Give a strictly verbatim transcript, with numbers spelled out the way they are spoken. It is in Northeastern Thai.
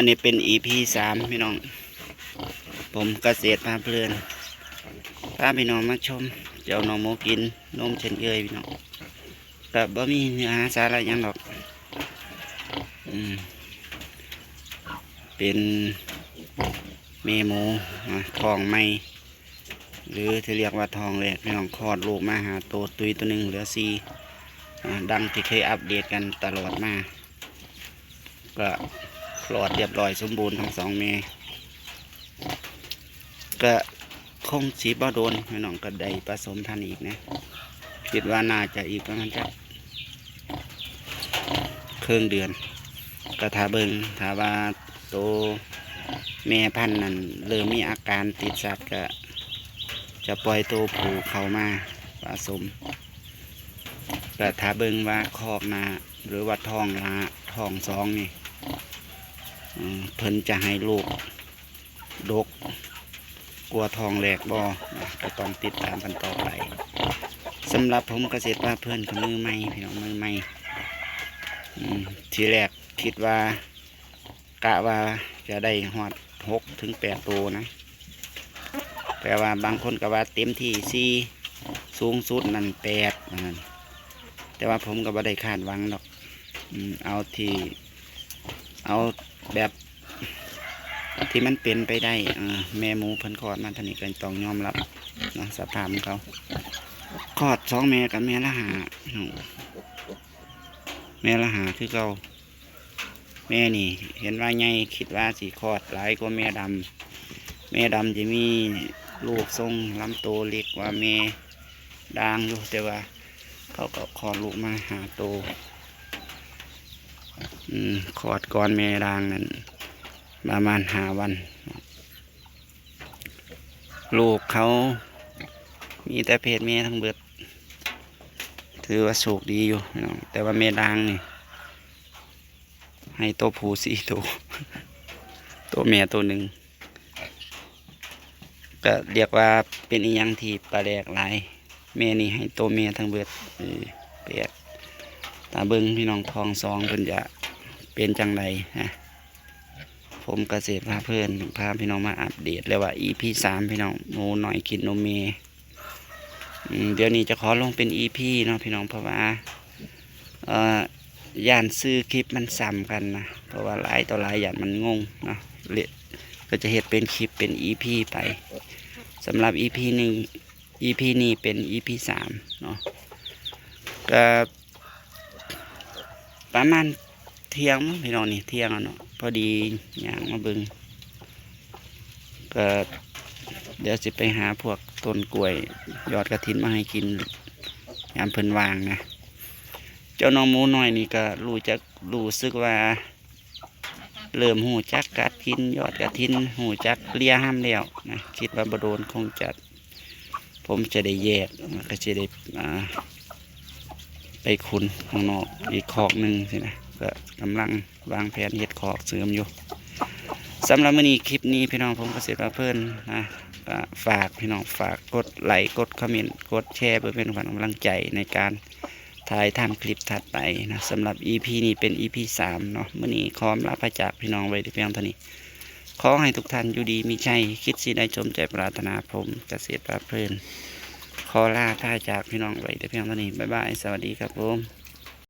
นี่เป็นอีพีสามพี่น้อง ผมเกษตรพาเพลิน พาพี่น้องมาชม เจ้าน้องหมูกินนมเช่นเคยพี่น้อง ก็บ่มีเนื้อหาสาระหยังดอก อืม เป็นแม่หมูอ่ะท้องใหม่ หรือที่เรียกว่าท้องแรกพี่น้อง คลอดลูกมาห้าตัว ตุ้ยตัวหนึ่ง เหลือสี่อ่ะดังที่เคยอัปเดตกันตลอดมา ก็คลอดเรียบร้อยสมบูรณ์ทั้งสองแม่ ก็คงสิบ่โดนพี่น้อง ก็ได้ผสมพันธุ์อีกนะ คิดว่าน่าจะอีกประมาณจักครึ่งเดือน ก็ถ้าเบิ่ง ถ้าว่าโตแม่พันธุ์นั่นเริ่มมีอาการติดสัตว์ ก็จะปล่อยโตผู้เข้ามาผสม ก็ถ้าเบิ่งว่าคอกหน้า หรือว่าท้องหน้า ท้องสองนี่ อืม เพิ่นจะให้ลูกดกกว่าท้องแรกบ่ ก็ต้องติดตามกันต่อไป สำหรับผมเกษตรพาเพลินก็มือใหม่พี่น้อง มือใหม่ อืม ทีแรกคิดว่า กะว่าจะได้ฮอดหกถึงแปดตัวนะ แต่ว่าบางคนก็ว่าเต็มที่สี่ สูงสุดนั่นแปดว่าซั่น แต่ว่าผมก็บ่ได้คาดหวังดอก อืม เอาที่ เอาแบบที่มันเป็นไปได้ เออ แม่หมูเพิ่นคลอดมาเท่านี้ก็ต้องยอมรับนะ สภาพของเขา คลอดสองแม่กับแม่ละห้า แม่ละห้าคือเก่า แม่นี่เห็นว่าใหญ่ คิดว่าสิคลอดหลายกว่าแม่ดำ แม่ดำจะมีลูกทรงลำโตเล็กกว่าแม่ด่างอยู่ แต่ว่าเขาก็คลอดลูกมาห้าโต อืม คลอดก่อนแม่ด่างนั่นประมาณห้าวัน ลูกเขามีแต่เพศแม่ทั้งเบิด ถือว่าโชคดีอยู่พี่น้อง แต่ว่าแม่ด่างนี่ ให้ตัวผู้สี่ตัว ตัวแม่ตัวหนึ่ง ก็เรียกว่าเป็นอีหยังที่แปลกหลาย แม่นี่ให้ตัวแม่ทั้งเบิด เออ แปลก ถ้าเบิ่งพี่น้อง ท้องสองเพิ่นจะเป็นจังใดนะ ผมเกษตรพาเพลิน พาพี่น้องมาอัปเดตแล้วว่า อีพีสาม พี่น้อง หมูน้อยกินนมแม่ อืม เดี๋ยวนี้จะขอลงเป็นอีพีเนาะพี่น้อง เพราะว่า เอ่อ ย่านชื่อคลิปมันซ้ำกันนะ เพราะว่าหลายต่อหลายย่านมันงงเนาะ เลย ก็จะเฮ็ดเป็นคลิปเป็นอีพีไป สำหรับอีพีหนึ่ง อีพีนี้เป็นอีพีสามเนาะ ก็ประมาณเที่ยงมั้งพี่น้อง นี่เที่ยงแล้วเนาะ พอดีย่างมาเบิ่ง ก็เดี๋ยวสิไปหาพวกต้นกล้วย ยอดกระถินมาให้กิน ยามเพิ่นว่างนะ เจ้าน้องหมูน้อยนี่ก็รู้จัก รู้สึกว่า เริ่มรู้จักกระถิน ยอดกระถิน รู้จักเลียห้ำแล้วนะ คิดว่าบ่โดนคงจะ ผมจะได้แยก แล้วก็จะได้ อ่า ไปขุนข้างนอกอีกคอกหนึ่งสินะ ก็กำลังวางแผนเฮ็ดคอกเสริมอยู่ สำหรับมื้อนี้คลิปนี้พี่น้อง ผมเกษตรพาเพลินนะ ก็ฝากพี่น้อง ฝากกดไลค์ กดคอมเมนต์ กดแชร์ เพื่อเป็นขวัญกำลังใจในการถ่ายทำคลิปถัดไปนะ สำหรับอีพีนี้เป็นอีพีสามเนาะ มื้อนี้ขอลาพระจากพี่น้องไว้เพียงเท่านี้ ขอให้ทุกท่านอยู่ดีมีชัย คิดสิ่งใดสมใจปรารถนา ผมเกษตรพาเพลิน ขอลาพระจากพี่น้องไว้แต่เพียงเท่านี้ บ๊ายบาย สวัสดีครับผม